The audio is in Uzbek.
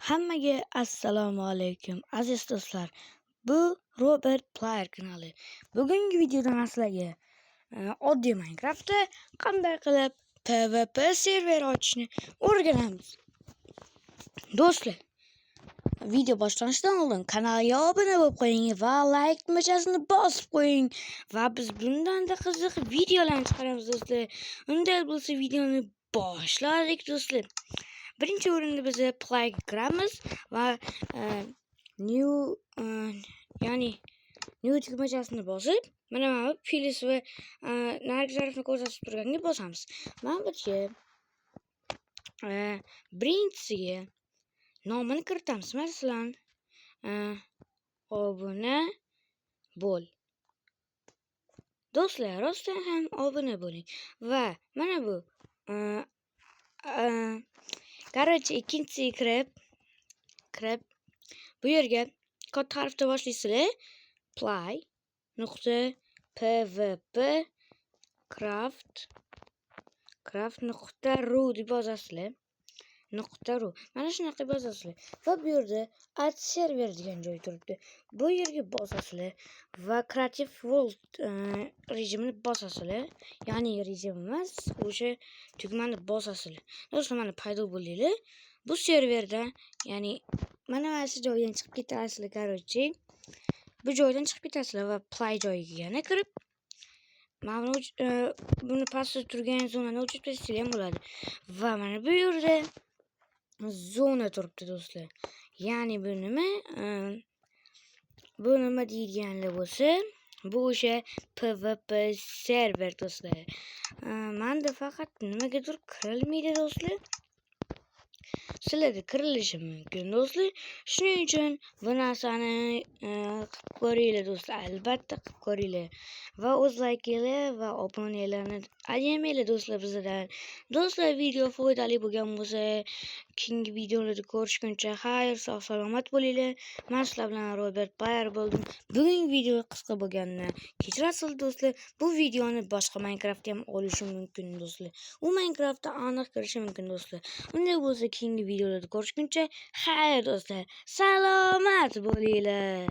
Hammaga assalomu alaykum, aziz do'stlar. Bu Robert Player kanali. Bugungi videoda men sizlarga oddiy Minecraftda qanday qilib PvP server ochishni o'rganamiz. Do'stlar, video boshlanishidan oldin kanalga obuna bo'lib qo'ying va like tugmachasini bosib qo'ying va biz bundan-da qiziq videolarni chiqaramiz, do'stlar. Unday bo'lsa, videoni boshladik, do'stlar. Birinchi o'rinda biz Playga kiramiz va new ya'ni new tugmachasini bosib, mana bu plyus va narigi tarafni ko'rsatib turganga bosamiz. Mana bu yerga birinchisiga nomini kiritamiz. Masalan, obuna bo'l. Do'stlar, rostdan ham obuna bo'ling va mana bu короче, ikkinchisiga kirib bu yerga katta harfda boshlaysizlar: play.pvp craft.ru deb yozasizlar. .ru, mana shunaqa yozasizlar va bu yerda add server degan joy turibdi. Bu yerga bosasizlar va creative world rejimini bosasizlar. Ya'ni rejim emas, o'sha tugmani bosasizlar. Do'stlar, mana paydo bo'ldinglar. Bu serverda, ya'ni mana shu joydan chiqib ketasizlar, короче. Bu joydan chiqib ketasizlar va play joyiga yana kirib, mana buni pastda turgan zonani o'chirib tashlasangiz ham bo'ladi. Va mana bu yerda zona turibdi, do'stlar. Ya'ni bu nima? Bu nima deyilganlar bo'lsa, bu o'sha PvP server, do'stlar. Manda faqat nimagadir kirilmaydi, do'stlar. Sizlarda kirilishi mumkin, do'stlar. Shuning uchun bu narsani qilib ko'ringlar, do'stlar, albatta qilib ko'ringlar va o'z laykinglar va obunalarni ayamanglar, do'stlar, bizdan. Do'stlar, video foydali bo'lgan bo'lsa, keyingi videolarda ko'rishguncha xayr, sog' salomat bo'linglar. Man sizlar bilan Robert Player bo'ldim. Bugungi video qisqa bo'lganini kechirasiz, do'stlar. Bu videoni boshqa Minecraftga ham olishim mumkin, do'stlar. U Minecraftda aniq kirishi mumkin, do'stlar. Unday bo'lsa, keyingi videolarda ko'rishguncha xayr, do'stlar, salomat bo'linglar.